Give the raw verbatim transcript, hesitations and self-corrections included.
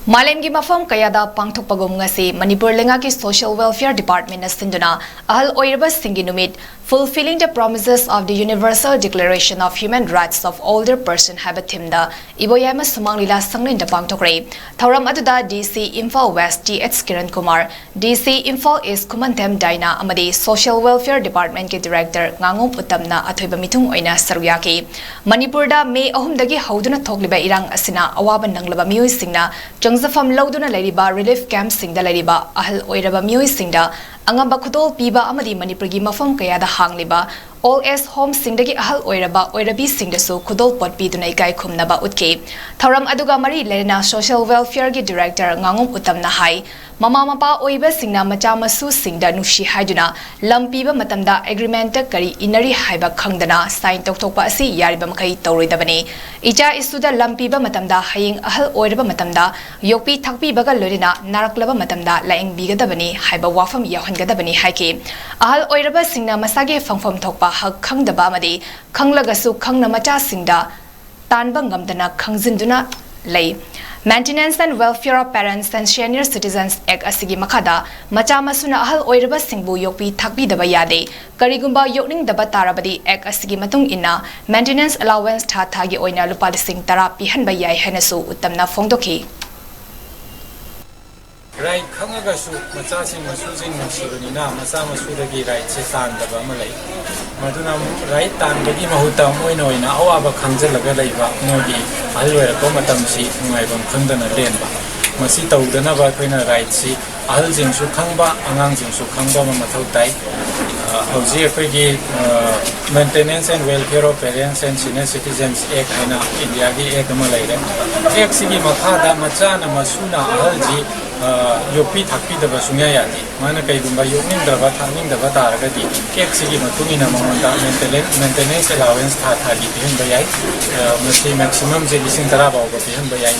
ꯃꯥꯂꯦꯝꯒꯤ ꯃꯐꯝ ꯀꯌꯥꯗ ꯄꯥꯡꯊꯣꯛꯄꯒꯨꯝ, ꯉꯁꯤ ꯃꯅꯤꯄꯨꯔ ꯂꯩꯉꯥꯛꯀꯤ Social Welfare Department ꯅ ꯁꯤꯟꯗꯨꯅ ꯑꯍꯜ ꯑꯣꯏꯔꯕꯁꯤꯡꯒꯤ ꯅꯨꯃꯤꯠ, Fulfilling the Promises of the Universal Declaration of Human Rights of Older Person ꯍꯥꯏꯕ theme ꯗ ꯏꯕꯣꯌꯥꯏꯃ ꯁꯨꯃꯥꯡ ꯂꯤꯂꯥ ꯁꯪꯂꯦꯟꯗ ꯄꯥꯡꯊꯣꯛꯈ꯭ꯔꯦ꯫ ꯊꯧꯔꯝ ꯑꯗꯨꯗ D C Imphal West T H Kiran Kumar, D C Imphal East ꯈꯨꯃꯟꯊꯦꯝ ꯗꯥꯏꯅꯥ ꯑꯃꯗꯤ Social Welfare Department ꯀꯤ Director ꯉꯥꯉꯣꯝ ꯎꯠꯇꯝꯅ ꯑꯊꯣꯏꯕ ꯃꯤꯊꯨꯡ ꯑꯣꯏꯅ ꯁꯔꯨꯛ ꯌꯥꯈꯤ꯫ ꯃꯅꯤꯄꯨꯔꯗ ꯃꯦ ꯑꯍꯨꯝꯗꯒꯤ ꯍꯧꯗꯨꯅ ꯊꯣꯛꯂꯤꯕ ꯏꯔꯥꯡ ꯑꯁꯤꯅ ꯑꯋꯥꯕ ꯅꯪꯂꯕ ꯃꯤꯑꯣꯏꯁꯤꯡꯅ ꯆꯪꯖꯐꯝ ꯂꯧꯗꯨꯅ ꯂꯩꯔꯤꯕ relief camp ꯁꯤꯡꯗ ꯂꯩꯔꯤꯕ ꯑꯍꯜ ꯑꯣꯏꯔꯕ ꯃꯤꯑꯣꯏꯁꯤꯡꯗ ꯑꯉꯝꯕ ꯈꯨꯗꯣꯜ ꯄꯤꯕ ꯑꯃꯗꯤ ꯃꯅꯤꯄꯨꯔꯒꯤ ꯃꯐꯝ ꯀꯌꯥꯗ ꯍꯥꯡꯂꯤꯕ old age home ꯁꯤꯡꯗꯒꯤ ꯑꯍꯜ ꯑꯣꯏꯔꯕ ꯑꯣꯏꯔꯕꯤꯁꯤꯡꯗꯁꯨ ꯈꯨꯗꯣꯜ ꯄꯣꯠ ꯄꯤꯗꯨꯅ ꯏꯀꯥꯏ ꯈꯨꯝꯅꯕ ꯎꯠꯈꯤ꯫ ꯊꯧꯔꯝ ꯑꯗꯨꯒ ꯃꯔꯤ ꯂꯩꯅꯅ Social Welfare ꯒꯤ Director ꯉꯥꯉꯣꯝ ꯎꯇꯝꯅ ꯍꯥꯏ, ꯃꯃꯥ ꯃꯄꯥ ꯑꯣꯏꯕꯁꯤꯡꯅ ꯃꯆꯥ ꯃꯁꯨꯁꯤꯡꯗ ꯅꯨꯡꯁꯤ ꯍꯥꯏꯗꯨꯅ ꯂꯝ ꯄꯤꯕ ꯃꯇꯝꯗ agreement ꯀꯔꯤ ꯏꯟꯅꯔꯤ ꯍꯥꯏꯕ ꯈꯪꯗꯅ sign ꯇꯧꯊꯣꯛꯄ ꯑꯁꯤ ꯌꯥꯔꯤꯕ ꯃꯈꯩ ꯇꯧꯔꯣꯏꯗꯕꯅꯤ꯫ ꯏꯆꯥ ꯏꯁꯨꯗ ꯂꯝ ꯄꯤꯕ ꯃꯇꯝꯗ ꯍꯌꯦꯡ ꯑꯍꯜ ꯑꯣꯏꯔꯕ ꯃꯇꯝꯗ ꯌꯣꯛꯄꯤ ꯊꯥꯛꯄꯤꯕꯒ ꯂꯣꯏꯅꯅ ꯅꯥꯔꯛꯂꯕ ꯃꯇꯝꯗ ꯂꯥꯌꯦꯡꯕꯤꯒꯗꯕꯅꯤ ꯍꯥꯏꯕ ꯋꯥꯐꯝ ꯌꯥꯎꯍꯟꯒꯗꯕꯅꯤ ꯍꯥꯏꯈꯤ꯫ ꯑꯍꯜ ꯑꯣꯏꯔꯕꯁꯤꯡꯅ ꯃꯁꯥꯒꯤ ꯐꯪꯐꯝ ꯊꯣꯛꯄ ꯍꯛ ꯈꯪꯗꯕ ꯑꯃꯗꯤ ꯈꯪꯂꯒꯁꯨ ꯈꯪꯅ ꯃꯆꯥꯁꯤꯡꯗ ꯇꯥꯟꯕ ꯉꯝꯗꯅ ꯈꯪꯖꯤꯟꯗꯨꯅ ꯂꯩ꯫ Maintenance and Welfare of Parents and Senior Citizens Act ꯑꯁꯤꯒꯤ ꯃꯈꯥꯗ ꯃꯆꯥ ꯃꯁꯨꯅ ꯑꯍꯜ ꯑꯣꯏꯔꯕꯁꯤꯡꯕꯨ ꯌꯣꯛꯄꯤ ꯊꯥꯛꯄꯤꯗꯕ ꯌꯥꯗꯦ꯫ ꯀꯔꯤꯒꯨꯝꯕ ꯌꯣꯛꯅꯤꯡꯗꯕ ꯇꯥꯔꯕꯗꯤ Act ꯑꯁꯤꯒꯤ ꯃꯇꯨꯡ ꯏꯟꯅ maintenance allowance ꯊꯥ ꯊꯥꯒꯤ ꯑꯣꯏꯅ ꯂꯨꯄꯥ ꯂꯤꯁꯤꯡ ꯇꯔꯥ ꯄꯤꯍꯟꯕ ꯌꯥꯏ ꯍꯥꯏꯅꯁꯨ ꯎꯇꯝꯅ ꯐꯣꯡꯗꯣꯛꯈꯤ꯫ Right ꯈꯪꯉꯒꯁꯨ ꯃꯆꯥꯁꯤꯡ ꯃꯁꯨꯁꯤꯡ ꯅꯨꯡꯁꯤꯕꯅꯤꯅ ꯃꯆꯥ ꯃꯁꯨꯗꯒꯤ rightꯁꯦ ꯇꯥꯟꯗꯕ ꯑꯃ ꯂꯩ꯫ ꯃꯗꯨꯅ ꯑꯃꯨꯛ right ꯇꯥꯟꯕꯒꯤ ꯃꯍꯨꯠꯇ ꯃꯣꯏꯅ ꯑꯣꯏꯅ ꯑꯋꯥꯕ ꯈꯪꯖꯤꯜꯂꯒ ꯂꯩꯕ, ꯃꯣꯏꯒꯤ ꯑꯍꯜ ꯑꯣꯏꯔꯛꯄ ꯃꯇꯝꯁꯤ ꯅꯨꯡꯉꯥꯏꯐꯝ ꯈꯪꯗꯅ ꯂꯦꯟꯕ꯫ ꯃꯁꯤ ꯇꯧꯗꯅꯕ ꯑꯩꯈꯣꯏꯅ rightꯁꯤ ꯑꯍꯜꯁꯤꯡꯁꯨ ꯈꯪꯕ, ꯑꯉꯥꯡꯁꯤꯡꯁꯨ ꯈꯪꯕ ꯑꯃ ꯃꯊꯧ ꯇꯥꯏ꯫ ꯑ, ꯍꯧꯖꯤꯛ ꯑꯩꯈꯣꯏꯒꯤ, ꯑ, Maintenance and Welfare of Parents and Senior Citizens Act ꯍꯥꯏꯅ ꯏꯟꯗꯤꯌꯥꯒꯤ Act ꯑꯃ ꯂꯩꯔꯦ꯫ Actꯁꯤꯒꯤ ꯃꯈꯥꯗ ꯃꯆꯥꯅ ꯃꯁꯨꯅ ꯑꯍꯜꯁꯤ, ꯑ, ꯌꯣꯛꯄꯤ ꯊꯥꯛꯄꯤꯗꯕ ꯁꯨꯡꯌꯥ ꯌꯥꯗꯦ꯫ ꯃꯥꯅ ꯀꯩꯒꯨꯝꯕ ꯌꯣꯛꯅꯤꯡꯗ꯭ꯔꯕ ꯊꯥꯛꯅꯤꯡꯗꯕ ꯇꯥꯔꯒꯗꯤ Actꯁꯤꯒꯤ ꯃꯇꯨꯡ ꯏꯟꯅ ꯃꯉꯣꯟꯗ maintenance, maintenance allowance ꯊꯥ ꯊꯥꯒꯤ ꯄꯤꯍꯟꯕ ꯌꯥꯏ꯫ ꯑ, ꯃꯁꯤ maximumꯁꯦ ꯂꯤꯁꯤꯡ ꯇꯔꯥ ꯐꯥꯎꯕ ꯄꯤꯍꯟꯕ ꯌꯥꯏ꯫